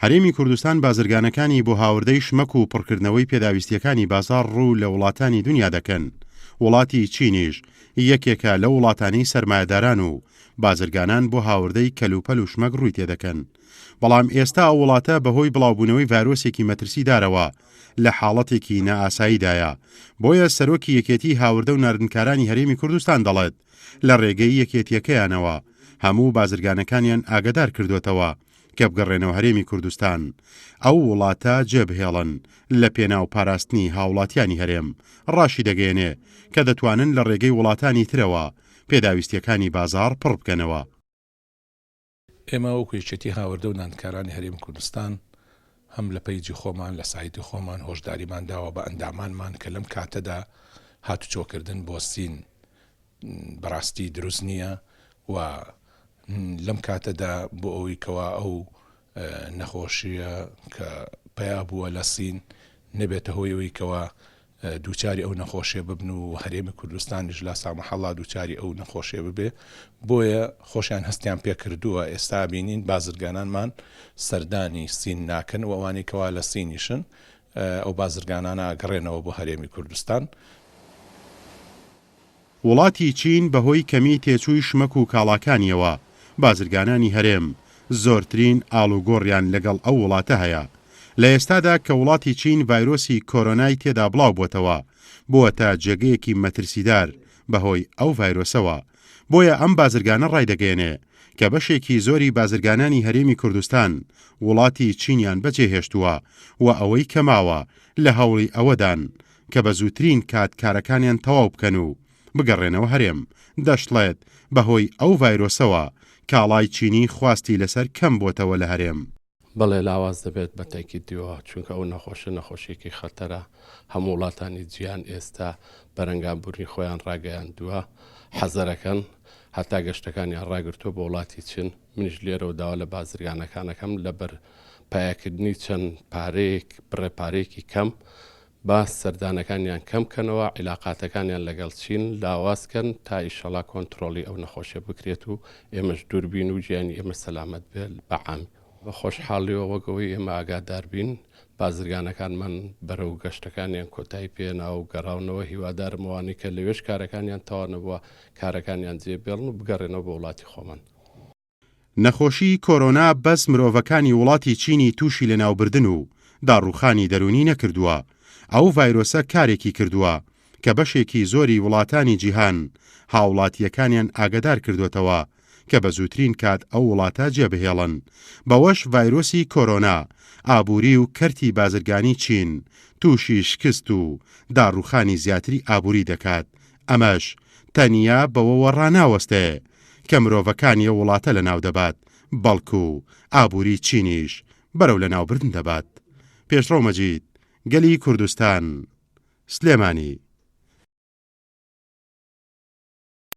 هەرێمی کوردستان بازرگانەکانی بۆ هاوردەی شمەک و پڕکردنەوەی پێداویستییەکانی بازاڕ ڕوو لە وڵاتانی دونیا دەکەن، وڵاتی چینیش یەکێکە لەو وڵاتانەی سەرمایەداران و بازرگانان بۆ هاوردەی کەلوپەل و شمەک ڕووی تێدەکەن. بەڵام ئێستا ئەو وڵاتە بەهۆی بڵاوبوونەوەی ڤایرۆسێکی مەترسیدارەوە لە حاڵەتێکی نائاساییدایە، بۆیە سەرۆکی یەکێتیی هاوردە و ناردنکارانی هەرێمی کوردستان دەڵێت، لە ڕێگەی یەکێتییەکەیانەوە هەموو بازرگانەکانیان ئاگەدار کردووەتەوە کە بگەڕێنەوە هەرێمی کوردستان، ئەو وڵاتە جێبهێڵن لە پێناو پاراستنی هاوڵاتیانی هەرێم، ڕاشیدەگەیەنێ کە دەتوانن لە ڕێگەی وڵاتانی ترەوە پێداویستییەکانی بازاڕ پڕ بکەنەوە. ئێمە وەکو یەکێتی هاوردە و ناندکارانی هەرێمی کوردستان هەم لە پەیجی خۆمان لە سایتی خۆمان هۆشداریمان داوە بە ئەندامانمان کە لەم کاتەدا هاتوچۆکردن بۆ سین بەڕاستی دروست نییە و لەم کاتەدا بۆ ئەوەی کەوا ئەو نەخۆشیە کە پیا بووە لە سین نەبێتە هۆی ئەوەی کەوا دووچاری ئەو نەخۆشیە ببن و هەرێمی کوردستانیش لا سامحەڵا دووچاری ئەو نەخۆشیە ببێ بۆیە خۆشیان هەستیان پێکردووە ئێستا بینین بازرگانانمان سەردانی سین ناکەن و ئەوانەی کەوا لە سینیشن ئەو بازرگانانە ئەگەڕێنەوە بۆ هەرێمی کوردستان. وڵاتی چین بەهۆی کەمی تێچووی شمەک و کاڵاکانیەوە، بازرگانانی هەرێم زۆرترین ئاڵوگۆڕیان لەگەڵ ئەو وڵاتە هەیە. لە ئێستادا کە وڵاتی چین ڤایرۆسی کۆرۆنای تێدا بڵاوبووەتەوە، بووەتە جێگەیەکی مەترسیدار بەهۆی ئەو ڤایرۆسەوە. بۆیە ئەم بازرگانە ڕایدەگەیەنێ کە بەشێکی زۆری بازرگانانی هەرێمی کوردستان وڵاتی چینیان بەجێهێشتووە و ئەوەی کە ماوە لە هەوڵی ئەوەدان کە بە زووترین کات کارەکانیان تەواو بکەن و بگەڕێنەوە هەرێم، دەشڵێت، بەهۆی ئەو ڤایرۆسەوە کاڵای چینی خواستی لەسەر کەم بۆتەوە لە هەرێم. بەڵێ لاواز دەبێت بە تەئکیدیەوە، چونکە ئەو نەخۆشە نەخۆشیەکی خەتەرە، هەموو وڵاتانی جیهان ئێستا بەرەنگاربوونی خۆیان ڕاگەیاندووە، حەزەرەکەن، هەتا گەشتەکانیان ڕاگرتووە بۆ وڵاتی چین، منیش لێرەوە داوا لە بازرگانەکان ئەکەم لەبەر پایەکردنی چەند پارەیەک بڕێ پارەیەکی کەم با سەردانەکانیان کەم کەنەوە عیلاقاتەکانیان لەگەڵ چین لاواز کەن تا ئیشەڵا کۆنترۆڵی ئەو نەخۆشیە بکرێت و ئێمەش دوور بین و گیانی ئێمە سەلامەت بێت بە عامی. بە خۆشحاڵیەوە وەک ئەوەی ئێمە ئاگادار بین بازرگانەکانمان بەرەو گەشتەکانیان کۆتایی پێهێناوە و گەڕاونەوە هیوادارم ئەوانەی کە لەوێش کارەکانیان تەواو نەبووە کارەکانیان جێ بێڵن و بگەڕێنەوە بۆ وڵاتی خۆمان. نەخۆشیی کۆرۆنا بەس مرۆڤەکانی وڵاتی چینی تووشی لەناوبردن و داڕووخانی دەروونی نەکردووە، ئەو ڤایرۆسە کارێکی کردووە کە بەشێکی زۆری وڵاتانی جیهان هاوڵاتییەکانیان ئاگەدار کردۆتەوە کە بە زووترین کات ئەو وڵاتە جێبهێڵن، بەوەش ڤایرۆسی کۆرۆنا ئابووری و کەرتی بازرگانی چین تووشی شکست و داڕووخانی زیاتری ئابووری دەکات، ئەمەش تەنیا بەوەوە ڕاناوەستێ کە مرۆڤەکانی ئەو وڵاتە لەناو دەبات، بەڵکو ئابووری چینیش بەرەو لەناوبردن دەبات. پێشڕەو مەجید، گەلی کوردستان، سلێمانی.